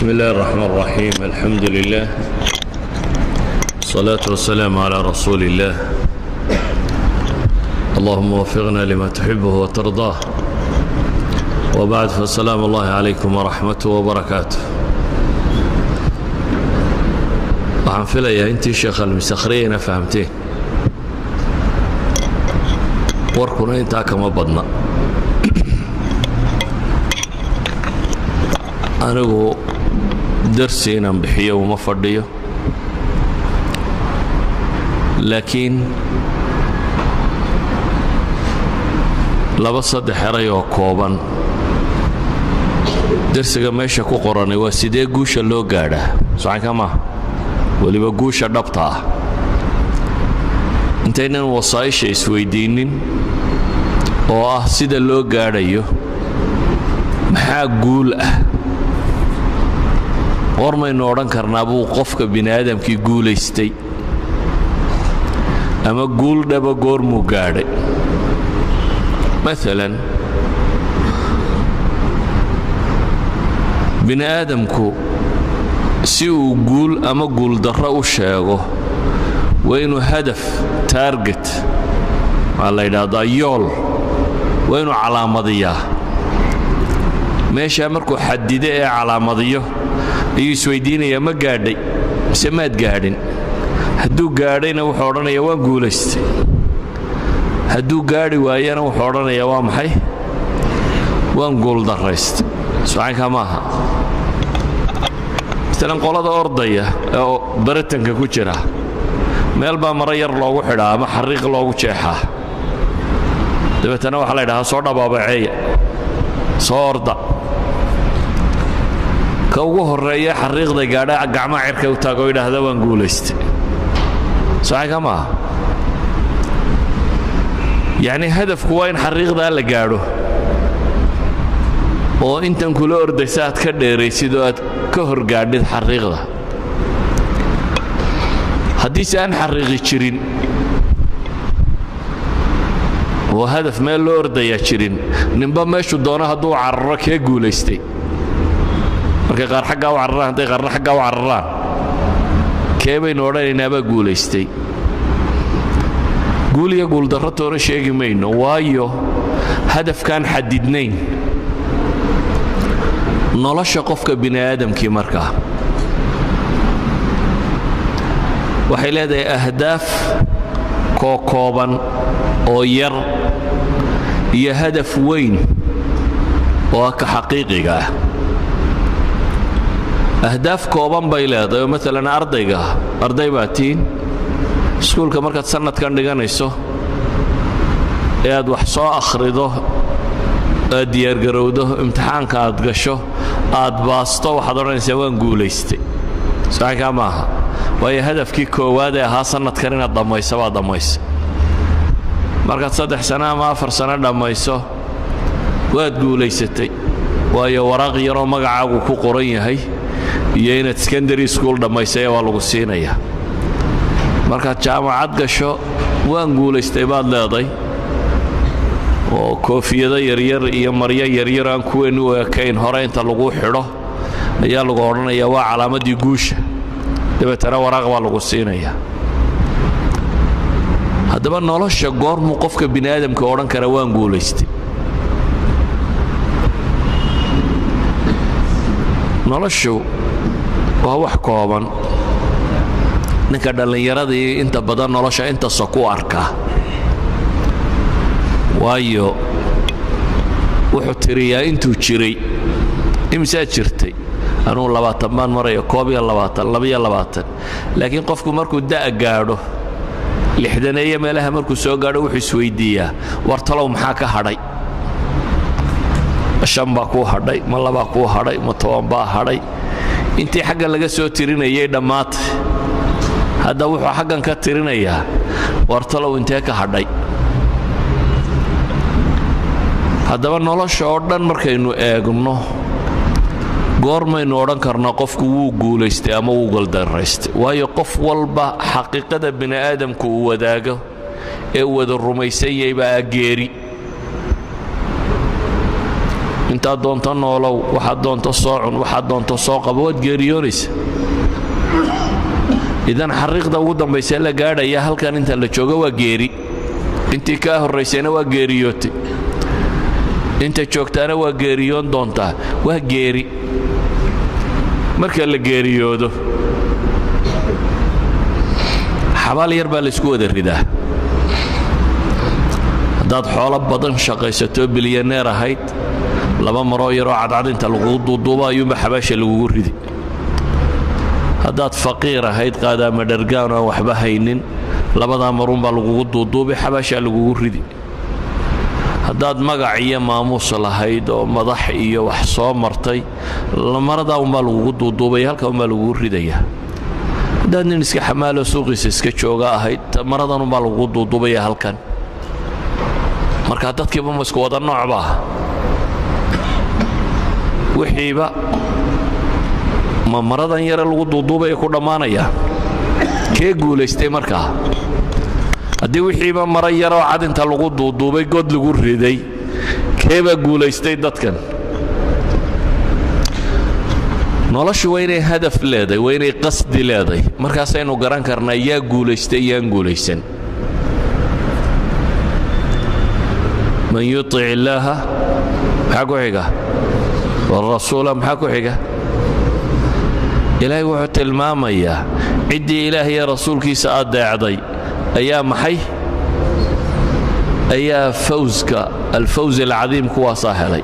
بسم الله الرحمن الرحيم، الحمد لله، والصلاة والسلام على رسول الله. اللهم وفقنا لما تحبه وترضاه. وبعد، فسلام الله عليكم ورحمته وبركاته. Waxaan filayaa intii sheekh almisakhriyayna fahamteen, warkuna intaa kama badna. Anigu darsi inaan bixiyo uma fadhiyo, laakiin laba saddex eray oo kooban. Darsiga meesha ku qoranay waa sidee guusha loo gaadhaa, socanka maaha, weliba guusha dhabta ah. Intaynan wasaa'isha isweydiinnin oo ah sida loo gaadhayo, maxaa guul ah? Qormaynu odhan karnaa buu qofka bini aadamkii guulaystay ama guul dhaba goormuu gaadhay? Maalan, bini aadamku si uu guul ama guuldarro u sheego, waa inuu hadaf, target waxaa la yidhaahdaa, yool, waa inuu calaamadiyaa. Meeshaa markuu xadido ee calaamadiyo ayuu isweydiinayaa: ma gaadhay mise maad gaadhin? Hadduu gaadhayna wuxuu odhanayaa waan guulaystay. Hadduu gaadhi waayana wuxuu odhanayaa waa maxay? Waan guuldarraystay. Socankaa maaha. Maalan, qolada ordaya ee baritanka ku jira, meel baa maro yar loogu xidhaa ama xariiq loogu jeexaa. Dabeetana waxaa la ydhahaa soo dhabaabaceeya, soo orda. Ka ugu horreeya xariiqda gaadha gacmaha cirka u taago, yidhaahda waan guulaystay. Socanka maaha. Yacnii hadafku waa in xariiqdaa la gaadho oo intan kula ordaysa aad ka dheeraysid oo aad ka hor gaadhid xariiqda. Haddiise aan xariiqi jirin oo hadaf meel loo ordayaa jirin, ninba meeshuu doono hadduu cararo, kee guulaystay? Markay qaar xaggaa u cararaan, hadday qaarna xaggaa u cararaan, kee baynu odhanaynaa baa guulaystay? Guul iyo guuldarro toona sheegi mayno, waayo hadafkaan xadidnayn. Nolosha qofka bini aadamkii markaa waxay leedahay ahdaaf kookooban oo yar iyo hadaf weyn oo ah ka xaqiiqiga ah. Ahdaaf kooban bay leedahay oo maalan ardayga, arday baa tiin, iskuulka markaad sannadkan dhiganayso ee aad wax soo akhrido, aad diyaargarowdo, imtixaanka aad gasho, aad baasto, waxaad odhanaysaa waan guulaystay. Saxankaa maaha? Waayo hadafkii koowaad ee ahaa sannadkan inaad dhammayso baad dhammaysa. Markaad 3 sano ama 4 sano dhammayso, waad guulaysatay, waayo waraaq yaroo magacaagu ku qoran yahay iyo inaad secondary school dhammaysay waa lagu siinayaa. Markaad jaamacad gasho, waan guulaystay baad leeday, oo koofiyado yaryar iyo maryo yaryar aan kuweennu u ekayn hore inta laguu xidho ayaa lagu odhanayaa waa calaamaddii guusha. Dabeetana waraaq baa lagu siinayaa. Haddaba nolosha goormuu qofka bini aadamka odhan kara waan guulaystay? Noloshu waa wax kooban. Ninka dhallinyaradii inta badan nolosha intaasoo ku arkaa, waayo wuxuu tiriyaa intuu jiray. Imisaa jirtay? Anugu 20 baan maraya, 21, 22. Laakiin qofku markuu da' gaadho, lixdaneeyo meelaha markuu soo gaadho, wuxuu isweyddiiyaa: war talow maxaa ka hadhay? Ma shan baa kuu hadhay? Ma labaa kuu hadhay? Ma 10 baa hadhay? Intii xaggan laga soo tirinayay dhammaatay. Hadda wuxuu xaggan ka tirinayaa: war talow intee ka hadhay? Haddaba nolosha oo dhan markaynu eegno, goormaynu odhan karnaa qofku wuu guulaystay ama wuu guuldaraystay? Waayo qof walba xaqiiqada bini aadamku uu wadaago ee uu wada rumaysan yahay baa geeri. Intaad doonto noolow, waxaad doonto soo cun, waxaad doonto soo qabo, waad geeriyoonaysa. Idan xariiqda ugu dambaysa la gaadhaya halkan inta la joogo waa geeri. Intii kaa horraysayna waa geeriyootay, inta joogtaana waa geeriyoon doontaa. Waa geeri. Marka la geeriyoodo, xabaal yar baa laysku wada ridaa. Haddaad xoolo badan shaqaysato, bilyaneer ahayd, laba maroo yaroo cadcad inta lagugu duuduubo ayuunba xabaasha lagugu ridi. Haddaad faqiir ahayd, qaadaama dhargaan aan waxba haynin, labadaa maruunbaa lagugu duuduubay, xabaashaa lagugu ridi. Haddaad magac iyo maamuus lahayd oo madax iyo wax soo martay, maradaa unbaa lagugu duuduubaya, halkaa unbaa lagugu ridaya. Haddaad nin iska xamaaloo suuqiisa iska jooga ahayd, maradan unbaa lagugu duuduubaya halkan. Marka dadkiiba ma isku wada noocbaa? Wixiiba ma maradan yare lagu duuduubaya ku dhammaanaya? Kee guulaystay markaa haddii wixiiba mara yaroo cadinta lagu duuduubay god lagu riday? Keebaa guulaystay dadkan? Noloshu waa inay hadaf leedahay, waa inay qasdi leedahay. Markaasaynu garan karnaa yaa guulaystay, yaan guulaysan. Man yutic illaaha, maxaa ku xiga? Warasuula, maxaa ku xiga? Ilaahay wuxuu tilmaamayaa ciddii Ilaah iyo rasuulkiisa adeecday ayaa maxay? Ayaa fawska, alfawz alcadiim, kuwaasaa helay.